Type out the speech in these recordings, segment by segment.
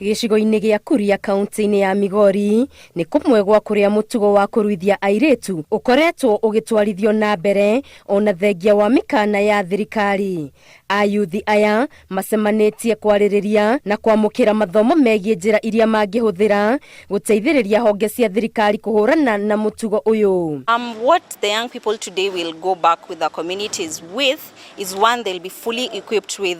Gĩcigo-inĩ gĩa Kuria kaunti-inĩ ya Migori nĩ kũmwe gwa kũrĩa mũtugo wa kũruithia airĩtu ũkoretwo ũgĩtwarithio na mbere ona thengia wa mĩkana ya thirikari. Ayuthi aya macemanĩtie kwarĩrĩria na kwamũkĩra mathomo megiĩ njĩra iria mangĩhũthĩra gũteithĩrĩria honge cia thirikari kũhũrana na mũtugo ũyũ. What the young people today will go back with the communities with is one, they'll be fully equipped with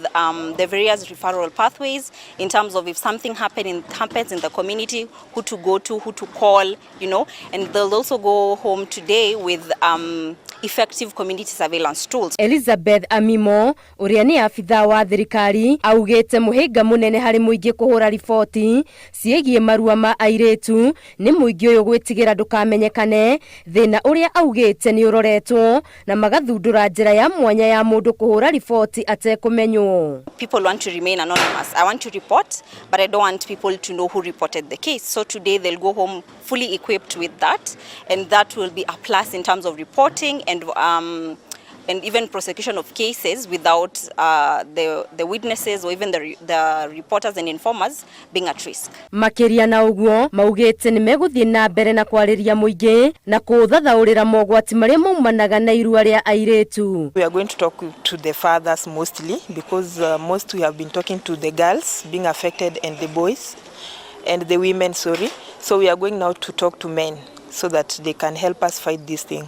the various referral pathways in terms of if something happens in the community, who to go to, who to call, and they'll also go home today with effective community surveillance tools. Elizabeth Amimo ũrĩa nĩ abithaa wa thirikari augĩte mũhĩnga mũnene harĩ mũingĩ kũhũra riboti ciĩgiĩ marua ma airĩtu nĩ mũingĩ ũyũ gwĩtigĩra ndũkamenyekane, thĩna ũrĩa augĩte nĩ ũroretwo na magathundũra njĩra ya mwanya ya mũndũ kũhũra riboti atekũmenywo. People want to remain anonymous. I want to report, but I don't want people to know who reported the case. So today they'll go home fully equipped with that, and that will be a plus in terms of reporting and even prosecution of cases without the witnesses or even the reporters and informers being at risk. Makĩria na ũguo maugĩte nĩ megũthiĩ na mbere na kwarĩria mũingĩ na kũũthathaũrĩra mogwati marĩa maumanaga na irua rĩa airĩtu. We are going to talk to the fathers mostly because most we have been talking to the girls being affected and the boys and the women, sorry. So we are going now to talk to men so that they can help us fight this thing.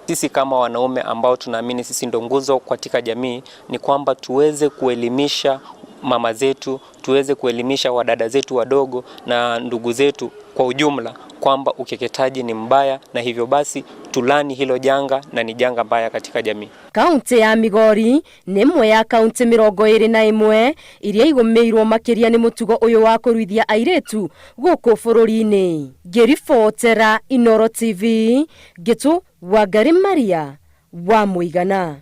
Sisi kama wanaume ambao tunaamini sisi ndo nguzo katika jamii, ni kwamba tuweze kuelimisha mama zetu, tuweze kuelimisha wadada zetu wadogo na ndugu zetu kwa ujumla kwamba ukeketaji ni mbaya, na hivyo basi tulaani hilo janga na ni janga mbaya katika jamii. Kaunti ya Migori nĩ ĩmwe ya kaunti 21 iria igũmĩirwo makĩria nĩ mũtugo ũyũ wa kũruithia airĩtu gũkũ bũrũri-inĩ. Ngĩribotera Inoro TV, ngĩtũ Wangari Maria wa Mũigana.